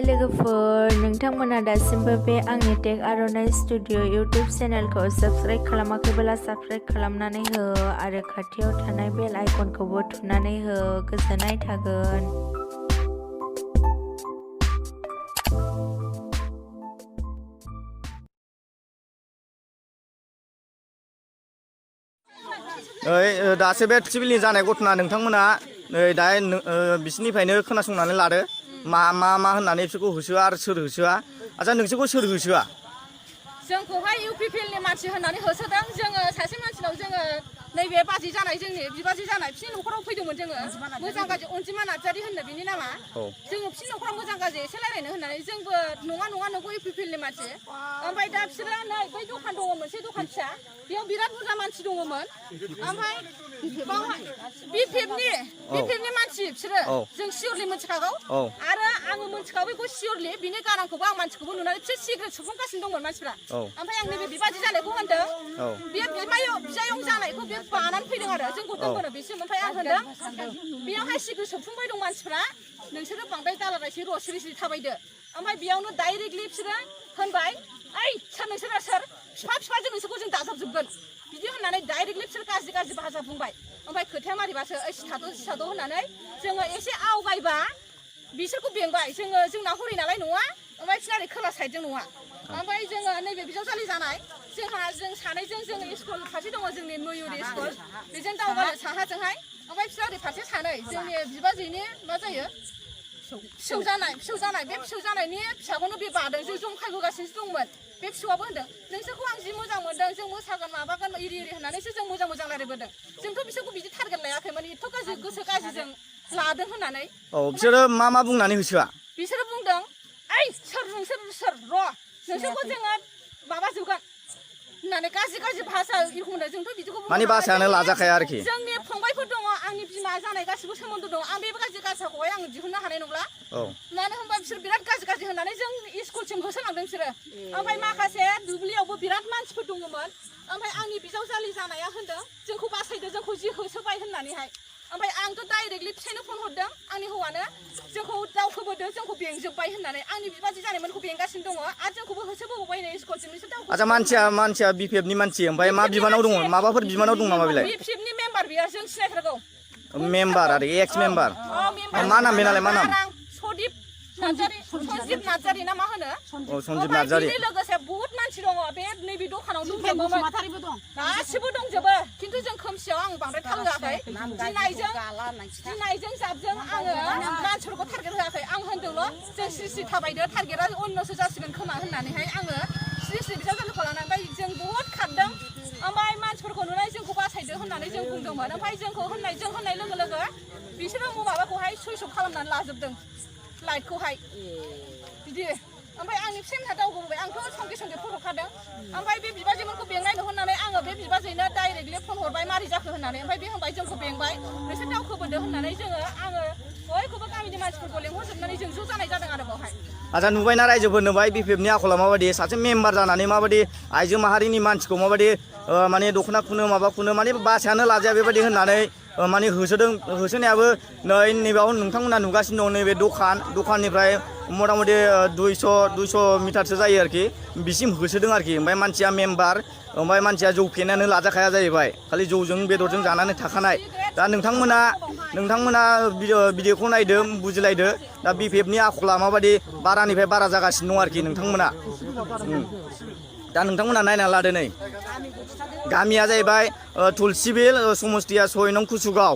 हाय लोगोफोर नोंथांमोना दासिमबो बे आंनि टेक आर'नाइ स्टुडिअ इउट्युब चेनेलखौ साबस्क्राइब खालामाखैब्ला साबस्क्राइब खालामनानै हो आरो खाथियाव थानाय बेल आइकनखौबो थुनानै हो गोजोननाय थागोन। दासो बे सिभिलनि जानाय गथना नोंथांमोना दा बिसिनिफ्रायनो खोनासंनानै लादो मा होननानै बिसोरखौ होसोआ आरो सोर होसोआ। आच्छा नोंसोरखौ सोर होसोआ? जोंखौहाय UPPL नि मानसि होननानै होसोदों। जोङो सासे मानसिनाव जोङो नैबे बाजै जानाय जोंनि बिबाजै जानाय बिसिनि न'खराव फैदोंमोन जोङो मोजां गाज्रि अनजिमा नार्जारी होननो बिनि नामा। जोङो बिसिनि न'खराव मोजां गाज्रि एसे रायलायनो होननानै जोंबो नङा नोंखौ UPPL नि मानसि। ओमफ्राय दा बिसोरो नै बै दखान दङ मोनसे दखान फिसा बेयाव बिराद बुरजा मानसि दङमोन। ओमफ्राय BPF नि मानसि बिसोरो जों सियरलि मिथिखागौ आरो आङो मिथिखागौ सियरलि बिनि गारांखौबो आं मानसिखौबो नुनानै बिसोर सिगारेट सोबखांगासिनो दंमोन मानसिफ्रा। ओमफ्राय आं नैबे बिबाजै जानायखौ होनदों बे बिजायं जानायखौ बे बानानै फैदों आरो जोंखौ दोनबोनो बिसिम। ओमफ्राय आं होनदों बेयावहाय सिगारेट सोबफुंबाय दं मानसिफ्रा नोंसोरो बांद्राय दालारायसै र' सिरि सिरि थाबायदो। ओमफ्राय बेयावनो डाइरेक्टलि बिसोरो होनबाय ओइ सोर नोंसोरा सोर फिफाजों नोंसोरखौ जों दाजाबजोबगोन बिदि होननानै डाइरेक्टलि बिसोर गाज्रि भाषा बुंबाय। ओमफ्राय खोथाया मारैबासो ओइ सिथाद' होननानै जोङो एसे आवगायबा बिसोरखौ बेंबाय जोंना हरै नालाय नङा। ओमफ्राय बिसोरना खोला साइडजों नङा। ओमफ्राय जोङो नैबे बिजावजालि जानाय जों सानैजों जों स्कुल फारसे दङ जोंनि मयुरि स्कुल बेजों दावगानो साहाजोंहाय। ओमफ्य बिसोर ओरै फारसे सानै जोंनि बिबाजैनि मा जायो फिसौ जानाय बे फिसौ जानायनि फिसाखौनो बे बादों जों जंखायबोगासिनो दंमोन। बे फिसौआबो होनदों नोंसोरखौ आं जि मोजां मोनदों जों मोसागोन माबागोन इरि होननानैसो जों मोजां रायलायबोदों। जोंथ' बिसोरखौ बिदि टारगेट लायाखैमोन एथ' गाज्रि गोसो गाज्रिजों लादों होननानै। बिसोरो मा बुंनानै होसोआ? बिसोरो बुंदों ओइ सोर नोंसोर र' नोंसोरखौ जोङो माबाजोबगोन होननानै गाज्रि भाषा एखुंनो जोंथ' बिदिखौ माने भाषायानो लाजाखाया आरोखि। जोंनि फंबायफोर दङ आंनि बिमा जानाय गासिबो सोमोन्दो दं आं बे गाज्रि भाषाखौहाय आं दिहुननो हानाय नंला। मानो होनबा बिसोर बिराद गाज्रि होननानै जों स्कुलसिम होसोलांदों बिसोरो। ओमफ्राय माखासे दुब्लियावबो बिराद मानसिफोर दङमोन। ओमफ्राय आंनि बिजावजालि जानाया होनदों जोंखौ बासायदो जोंखौ जि होसोबाय होननानैहाय। ओमफ्राय आंथ' डाइरेक्टलि फिसायनो फन हरदों आंनि हौवानो जोंखौ दावखोबोदो जोंखौ बेंजोब्बाय होननानै आंनि बिबाजै जानायमोनखौ बेंगासिनो दङ आरो जोंखौ होसोबोबाय नै स्कुलसिम बिसोर दावखो। आच्छा मानसिया BPF नि मानसि ओमफ्राय मा बिबानाव दङ माबाफोर बिबानाव दं नामा बेलाय? BPF नि मेम्बार बियो जों सिनायथारगौ। मेम्बार आरो एक्स मेम्बार मा नाम बेनालाय मा नाम? सन्जिब नार्जारी ना मा होनो? सन्जिब नार्जारी। लोगोसे बहुत मानसि दङ बे नैबे दखानाव गासिबो दंजोबो खिन्थु जों खोमसियाव आं बांद्राय थाल होआखै। गिनायजों जाबजों आङो मानसिफोरखौ टारगेट होआखै। आं होनदोंल' जों सिरि थाबायदो टारगेटआ अन्यसो जासिगोन खोमा होननानैहाय आङो सिरि बिजावजालिखौ लानानै ओमफ्राय जों बहुत खारदों। ओमफ्राय मानसिफोरखौ नुनानै जोंखौ बासायदो होननानै जों बुंदोंमोन। ओमफ्राय जोंखौ होननाय लोगो लोगो बिसोरो माबाखौहाय सुइस अफ खालामनानै लाजोबदों लाइटखौहाय बिदि। ओमफ्राय आंनि फिसायमोनहा दावगोबोबाय आंथ' संगे फट' खादों। ओमफ्राय बे बिबाजैमोनखौ बेंनायनो होननानै आङो बे बिबाजैनो डाइरेक्टलि फन हरबाय मारै जाखो होननानै। ओमफ्राय बे होनबाय जोंखौ बेंबाय नोंसोर दावखोबोदो होननानै आङो बयखौबो गामिनि मानसिफोरखौ लेंहरजोबनानै जों ज' जानाय जादों आरो बावहाय। आच्छा नुबायना रायजोफोर नुबाय BPF नि आखला माबायदि सासे मेम्बार जानानै माबायदि आइजो माहारिनि मानसिखौ माबायदि माने दख'ना खुनो माबा खुनो माने भाषायानो लाजाया बेबायदि होननानै माने होसोदों। होसोनायाबो नैबेयाव नोंथांमोना नुगासिनो दं नैबे दखाननिफ्राय मथा मथि 200 मिटारसो जायो आरोखि बिसिम होसोदों आरोखि। ओमफ्राय मानसिया मेम्बार ओमफ्राय मानसिया जौ फेनायानो लाजाखाया जाहैबाय खालि जौजों बेदरजों जानानै थाखानाय। दा नोंथांमोना भिडिअखौ नायदो बुजिलायदो दा BPF नि आखला माबायदि बारानिफ्राय बारा जागासिनो दं आरोखि नोंथांमोना। दा नोंथांमोना नायना लादो नै गामिया जाहैबाय तुलसिबिल समस्तिया 6 नं कुसुगाव।